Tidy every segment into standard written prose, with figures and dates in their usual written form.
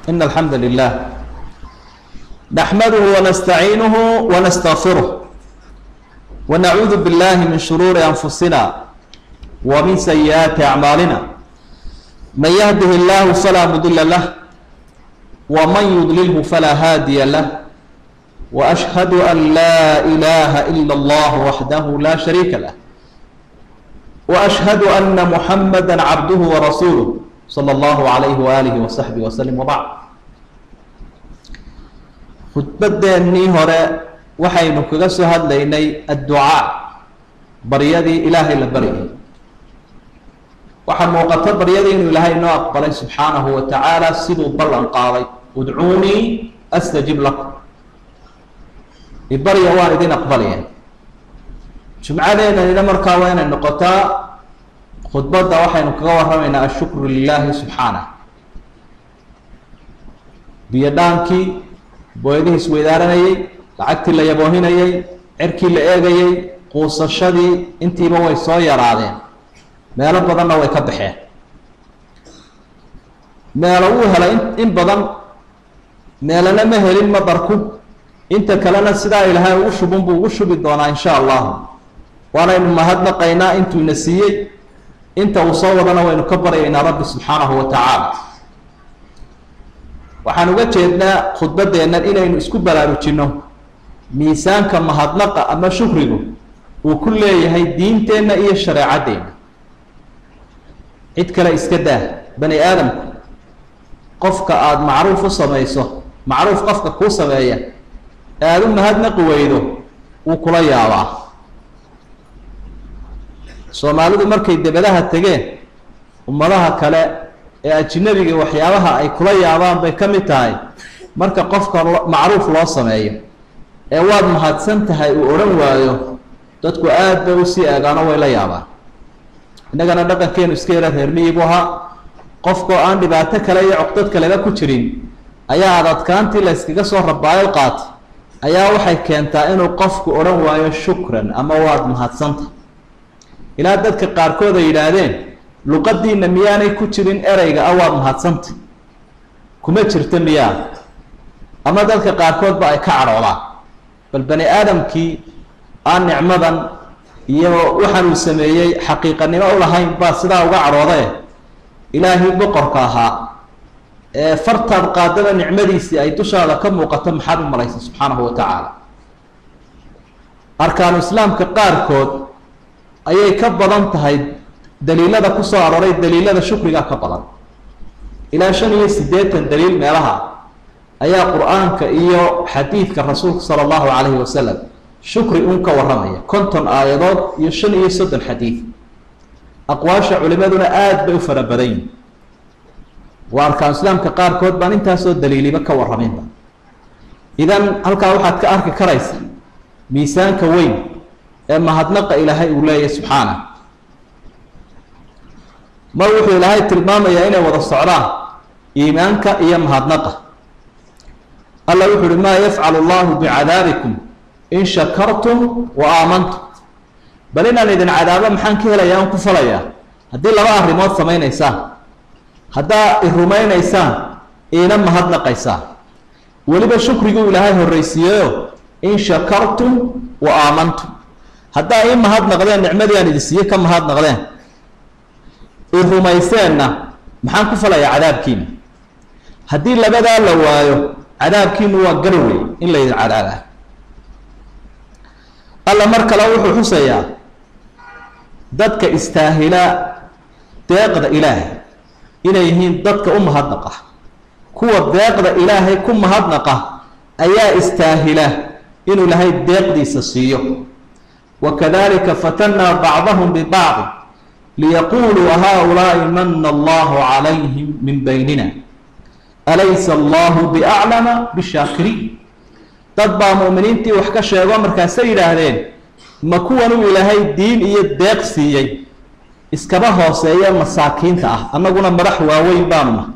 إن الحمد لله نحمده ونستعينه ونستغفره ونعوذ بالله من شرور أنفسنا ومن سيئات أعمالنا من يهده الله فلا مضل له ومن يضلله فلا هادي له وأشهد أن لا إله إلا الله وحده لا شريك له وأشهد أن محمدا عبده ورسوله صلى الله عليه وآله وصحبه وسلم وبعد. Khudbadeennii hore waxaynu kaga soo hadlaynay adducaa, baryadii Ilaahay la baryay. Waxaa muuqata baryadii inuu Ilaahay inoo aqbalay subxaanahu wa tacaala, siduu ballan qaaday: "Udcuunii astajib lakum", ibarya waan idin aqbalaya. Jumcadeenanina markaa waa inay noqotaa khudbadda waxaynu kaga warramaynaa ashukru lilaahi subxaanah. Biyo dhaankii, booyadihii isweydaaranayey, lacagtii la yaboohinayey, cirkii la eegayey, quusashadii, intiiba way soo yaraadeen, meelo badanna way ka baxeen. Meelo wuu helay in badan, meelana ma helin madarku. Inta kalena sidaa Ilaahay ugu shubun buu ugu shubi doonaa, insha Allahu. Waanaynu mahadnaqaynaa intuu ina siiyey, inta uu soo wadana waynu ka baryaynaa Rabbi subxaanahu wa tacaala. Waxaan uga jeednaa khudbaddeennan inaynu isku baraarujinno miisaanka mahadnaqa ama shukrigu uu ku leeyahay diinteenna iyo shareecadeenna. Cid kale iska daa, bani aadamku qofka aada macruuf u samayso, macruuf qofka kuu sameeya ee aada u mahadnaqi weydo, wuu kula yaabaa. Soomaalidu markay debadaha tegeen, ummadaha kale ee ajinabiga waxyaabaha ay kula yaabaan bay ka mid tahay marka qofka macruuf loo sameeyo ee "Waad mahadsan tahay" uu odhan waayo, dadku aad bay usii eegaano, way la yaabaan. Innagana dhaqankeenu iska yara reermiyii buu ahaa. Qofkoo aan dhibaato kale iyo coqdad kaleba ku jirin ayaa ad adkaantii la yskaga soo rabaayo qaatay ayaa waxay keentaa inuu qofku odhan waayo "Shukran" ama "Waad mahadsantahay", ilaa dadka qaarkood ay yidhaahdeen: "Luqadiina miyaanay ku jirin ereyga ah 'Waad mahadsantay'? Kuma jirta miyaa?" Ama dadka qaarkoodba ay ka cadhoodaan. Bal bani aadamkii aan nicmadan iyo waxaan uu sameeyey xaqiiqanimo u lahayn baa sidaa uga cadhoodae, Ilaahii boqorka ahaa ee fartaad qaadaba nicmadiisii ay dushaada ka muuqato, maxaad u malaysa subxaanahu wa tacaala? Arkaanu islaamka qaarkood ayay ka badan tahay daliilada ku soo arooray, daliilada shukriga ka badan. Ilaa 85 daliil meelaha ayaa Qur-aanka iyo xadiidka Rasuulka sala Allahu calayhi wasalam shukri un ka warramaya, 50 aayadood iyo 35 xadiid. Aqwaasha culimaduna aada bay u fara badan yihin. Waa arkaan islaamka qaarkood baan intaasoo daliiliba ka warraminba. Idan halkaa waxaad ka arki karaysa miisaanka weyn ee mahadnaqa Ilaahay uu leeyahay subxaana. Mar wuxuu Ilaahay tilmaamayaa inay wada socdaan iimaanka iyo mahadnaqa. Alla wuxu uhi: "Maa yafcalu Allahu bicadaabikum in shakartum wa aamantum." Bal inaan idin cadaabo maxaan ka helayaa on ku falayaa haddii laba arrimood samaynaysaan: haddaa i rumaynaysaan, iina mahadnaqaysaan? Weliba shukriguu Ilaahay horraysiiyeyo: "In shakartum wa aamantum." Haddaa ii mahadnaqdeen, nicmadii aan idin siiye ka mahadnaqdeen, i rumayseenna, maxaan ku falayaa cadaabkiina? Haddii labadaa la waayo, cadaabkiinu waa garwey in laydin cadaabaa. Alla mar kale wuxuu xusayaa dadka istaahila deeqda Ilaahay inay yihiin dadka u mahadnaqa. Kuwa deeqda Ilaahay ku mahadnaqa ayaa istaahila inuu Ilaahay deeqdiisa siiyo. "Wakadalika fatannaa bacdahum bibacdi liyaquuluu haulaai mana Allahu calayhim min baynina alaysa Allahu biaclama bishaakiriin." Dad baa mu'miniintii wax ka sheego, markaasay yidhaahdeen: "Ma kuwanuu Ilaahay diin iyo deeq siiyey iskaba hooseeya, masaakiinta ah, annaguna madax waaweyn baanu nah?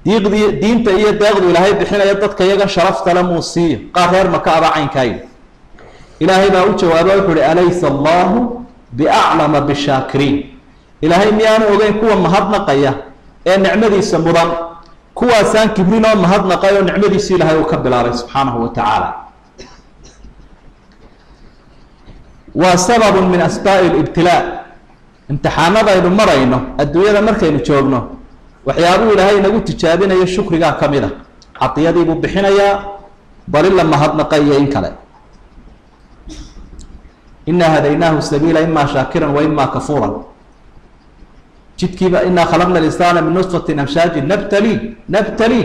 Diiqdii diinta iyo deeqdu Ilaahay bixinayo dadka iyaga sharaftale muu siiyo?" Qaar reer Maka aba caynkaa yidhi. Ilaahay baa u jawaaba, wuxu uhi: "Alaysa Allahu biaclama bishaakiriin?" Ilaahay miyaanu ogeyn kuwa mahadnaqaya ee nicmadiisa mudan? Kuwaasaan kibrin oo mahadnaqay oo nicmadiisii Ilaahay uu ka bilaabay subxaanahu wa tacaala. Waa sababun min asbaa'i alibtilaa. Imtixaanadaynu marayno adduunyada markaynu joogno, waxyaabuu Ilaahay inagu tijaabinayo shukrigaa ka mid a. Cadiyadiibuu bixinayaa, bal in la mahadnaqay iyo in kale. Inaa hadaynaahu sabiila imaa shaakiran wa imaa kafuuran. Jidkiiba inaa khalaqna alinsaana min nutfatin amshaajin nabtali nabtali,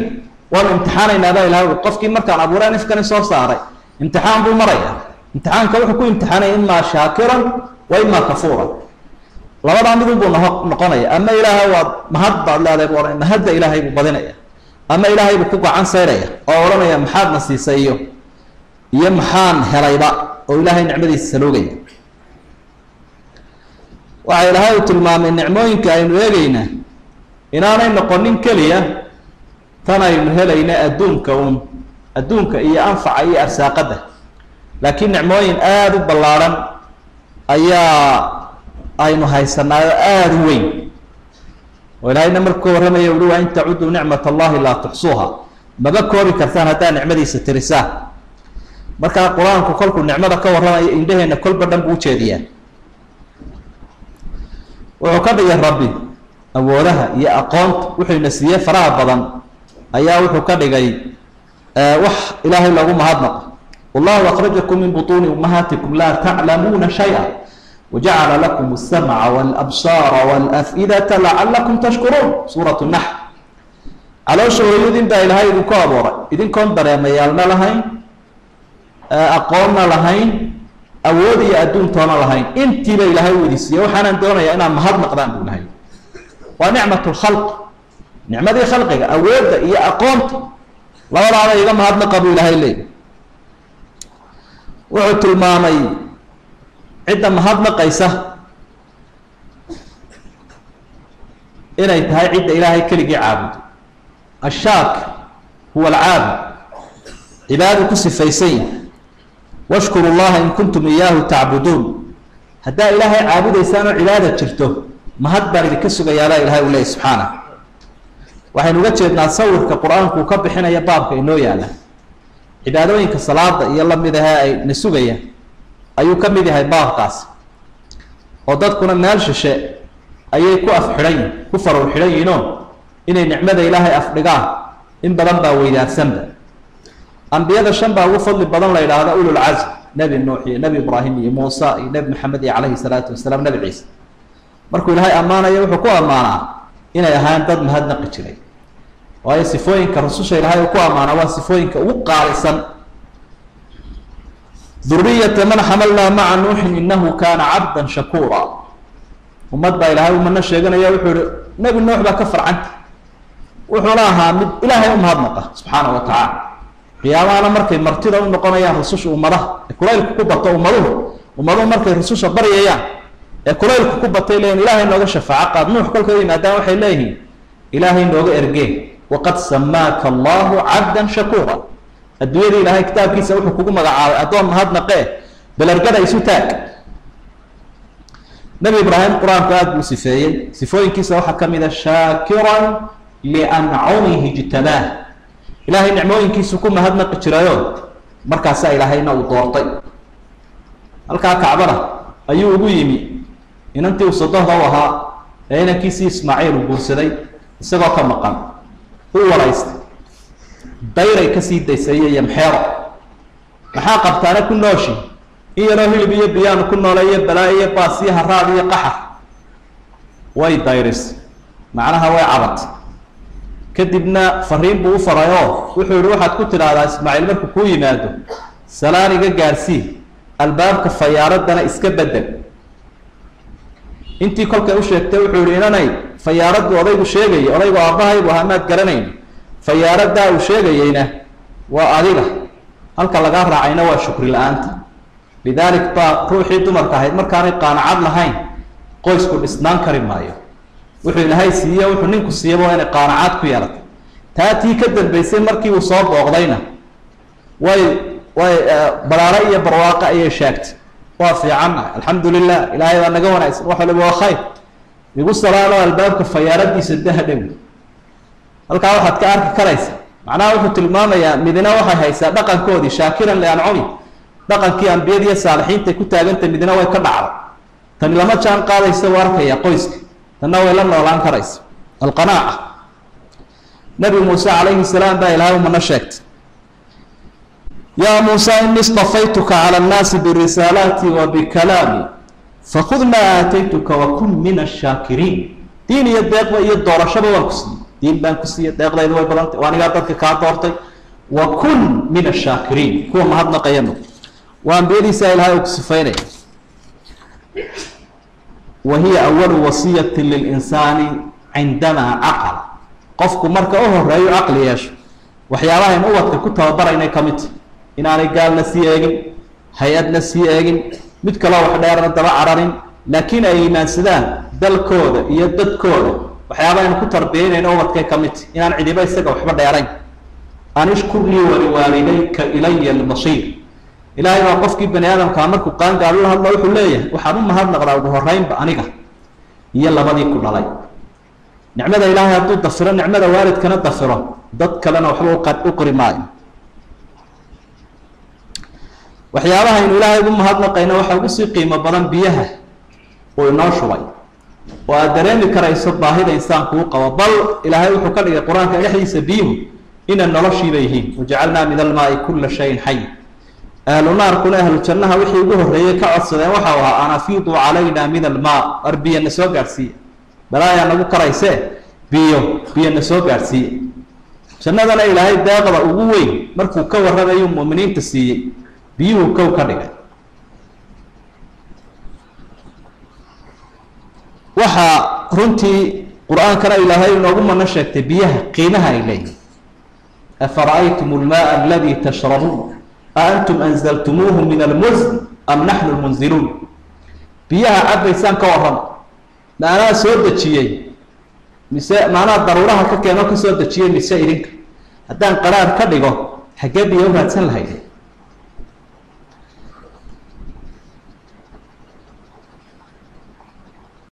waanu imtixaanaynaa baa Ilahay. Qofkii markaan abuureen ifkani soo saaray, imtixaan buu maraya. Imtixaanka wuxuu ku imtixaanaya imaa shaakiran wa imaa kafuuran, labadaa midun buu noqonaya. Ama Ilaahay waad mahad baad leedahay buu ohanaya, mahadda Ilaahay buu badinaya, ama Ilaahay buu ku gacan sayraya oo odhanaya maxaadna siisay iyo maxaan helayba, oo Ilaahay nicmadiisa saloogaya. Waxaa Ilaahay uu tilmaamay nicmooyinka aynu eegeynaa inaanay noqonin keliya tan aynu helayna adduunka uun, adduunka iyo anfaca iyo arsaaqada, laakiin nicmooyin aada u ballaadhan ayaa aynu haysanaayo aada u weyn. Oo Ilaahayna markuu ka warramaya uhi waa in tacuduu nicmat allahi laa tuxsuuha, maba koobi kartaan haddaa nicmadiisa tirisaan. Markaa qur-aanku kolkuu nicmada ka warramayo indhaheenna kolba dhan buu ujeediyaa. Wuxuu ka dhigay Rabbi awoodaha iyo aqoonta wuxuuna siiyey faraha badan, ayaa wuxuu ka dhigay wax Ilaahay loogu mahadnaqo. Wallahu akhrajakum min butuuni ummahaatikum laa taclamuuna shaya wajacala lakum asamca walabsaara walafidata lacalakum tashkuruun. Suurat naxl. Caloosha hooyadin baa Ilaahay idinku abuuray, idinkoon dareemayaalna lahayn, aqoonna lahayn, awood iyo adduuntoona lahayn, intiiba Ilaahay u idin siiyey. Waxaanaan doonayaa inaad mahadnaqdaan buu Ilahay. Waa nicmat lkhalq, nicmadii khalqiga, awoodda iyo aqoonta labadaaba iga mahadnaqa buu Ilaahay leeyay. Wuxuu tilmaamay cidda mahadnaqaysa inay tahay cidda Ilaahay keligii caabudo. Ashaakir huwa alcaabid, cibaadu ku sifaysan yahay. Washkuru llaha in kuntum iyaahu tacbuduun. Haddaa Ilaahay caabudaysaan oo cibaada jirto, mahad baan idinka sugayaabaa Ilahay uu leeyay subxaanah. Waxaynu uga jeednaa sawirka qur-aanku uu ka bixinaya baabka inoo yaala, cibaadooyinka salaada iyo lamid ahee ay na sugayaan ayuu ka mid yahay baabkaasi. Oo dadkuna meel shishe ayay ku af xidhan yihin, ku farow xidhan yihinoo inay nicmada Ilaahay afdhigaan in badan baa weydaarsanba. Ambiyada shan baa ugu fadli badan la yidhaahda, ululcazm, Nebi Nuux iyo Nebi Ibraahim iyo Muusa iyo Nebi Maxamed iyo calayhi salaatu wasalaam Nebi Ciise. Markuu Ilaahay ammaanayo wuxuu ku ammaanaa inay ahaan dad mahadnaqi jiray, waayo sifooyinka rususha Ilaahay uu ku ammaanaa waa sifooyinka ugu qaalisan. Duriyata man xamalnaa maca nuuxin inahu kaana cabdan shakuura. Ummad baa Ilaahay umana sheeganaya, wuxuu yihi Nebi Nuux baa ka farcanta, wuxuuna ahaa mid Ilaahay u mahadnaqa subxaana wa tacaala. Qiyaamahana markay martida u noqonayaan rususha ummadaha ee kulaylku ku bato, ummaduhu markay rususha baryayaan ee kulaylku ku batay leeyihin Ilaahay nooga shafaaco qaad. Nuux kolkay u yimaadaan waxay leeyihiin Ilaahay nooga ergee, waqad samaaka allahu cabdan shakuura. Adduunyada Ilaahay kitaabkiisa wuxuu kugu magacaabay addoon mahadnaqee, bal ergada isu taag. Nebi Ibraahim qur-aanku aada buu sifeeyey, sifooyinkiisa waxaa ka mid a shaakiran liancumihi ijtabaah. Ilaahay nicmooyinkiisu ku mahadnaqi jirayo, markaasaa Ilaahayna uu doortay. Halkaa Kacbada ayuu ugu yimi inantii uu sodohda u ahaa ee inankiisii Ismaaciil uu guursaday isagoo ka maqan, u waraystay, dayray kasii daysay iyo yamxeero, maxaa qabtaana ku nooshi, in yaroo hilib iyo biyaanu ku noolay iyo balaa iyo baas iyo haraad iyo qaxar. Way dayrisay, macnaha way cabatay. Kadibna fariin buu u faray oo wuxuu yihi waxaad ku tidhaahdaa Ismaaciil markuu kuu yimaado, salaan iga gaarsii, albaabka fayaaradana iska bedel. Intii kolkay u sheegtay wuxuu yihi inanay fayaaraddu odaygu sheegayay, odaygu aabahaybu ahaa maad garanayn, fayaaraddaa uu sheegayeyna waa adiga, halka lagaa raacayna waa shukri la-aanta. Lidaalik baa ruuxii dumarka ahayd markaanay qaanacad lahayn qoysku dhisnaan kari maayo. Wuxuu Ilaahay siiye, wuxuu ninku siiyaba waa inay qaanacaad ku yeelatay. Taa tii ka dambeysay markii uu soo booqdayna way baraare iyo barwaaqo ayay sheegtay, waa fiicannahay alxamdu lilah, Ilaahay baa naga wanaagsan, wax waliba waa khayr, igu salaano albaabka fayaaradiisa daha dhow. Halkaa waxaad ka arki karaysa macnaha wuxuu tilmaamayaa midina waxay haysaa dhaqankoodii shaakiran liancumi, dhaqankii ambiyada iyo saalixiinta ku taagantay, midina way ka dhacday. Tani lama jaan qaadaysa u arkaya qoyska, tanna way la noolaan karaysa. Alqanaaca Nabi Muuse calayhi salaam baa Ilaahay umana sheegtay: yaa Muusa ini istafaytuka cala annaasi birisaalati wa bikalaami fakhud maa aataytuka wakun min ashaakiriin. Diin iyo deeqba iyo doorashaba waan ku siiyey, diin baan ku siiyey, deeqdaydu way badantay, waa anigaa dadka kaa doortay. Wa kun min ashaakiriin, kuwa mahadnaqaya noq. Waa ambiyadiisa Ilahay uu ku sifaynaya. Wa hiya awalu wasiyati lilinsaani cindamaa caqala. Qofku marka u horeeyo caqli yeesho, waxyaabahayn ubadka ku tababaraynay ka mid tahy inaanay gaalna sii eegin, hay-adna sii eegin, mid kaloo wax dheerna daba cararin, laakiin ay iimaansadaan dalkooda iyo dadkooda. Waxyaaba aynu ku tarbiyaynayno ubadkay ka mid tahy inaan cidiba isaga waxba dheerayn. An ishkur lii waliwaalidayka ilaya almasiir. Ilaahay baa qofkii bani aadamkaa markuu qaangaalo la hadlo wuxuu leeyahay waxaan u mahadnaqdaa ugu horeynba aniga iyo labadii ku dhalay. Nicmada Ilaahay hadduu dafiro, nicmada waalidkana dafiro, dad kalena waxba u qori maayo. Waxyaabaha aynu Ilaahay ugu mahadnaqayno waxaa ugu sii qiimo badan biyaha uu inoo shubay, oo aad dareemi karayso baahida insaanku u qabo. Bal Ilaahay wuxuu ka dhigay qur-aanka dhexdiisa biyuhu inay noloshiiba yihiin: wajacalnaa min almaai kula shayin xay. Ahlu naarkuna ahlu jannaha wixii ugu horreeyey ka codsadeen waxau ahaa an afiiduu calayna min almaa, war biyana soo gaadhsiiya, balaayaa nagu karayse, biyo biyana soo gaadhsiiya. Jannadana Ilaahay deeqda ugu weyn markuu ka warramayu mu'miniinta siiyey biyuhu kow ka dhigay. Waxaa runtii qur-aankana Ilaahay inoogu mano sheegtay biyaha qiimaha ay leeyihin: afara'aytum almaaa aladi tashrabuun a antum anzaltumuuhu min almuzn am naxnu lmunziluun. Biyaha cabbaysaan ka warrama, ma anaa soo dejiyey mise maanaa daruuraha ka keeno kasoo dejiyey mise idinka? Haddaan qaraar ka dhigo xaggee biyo u raadsan lahayd?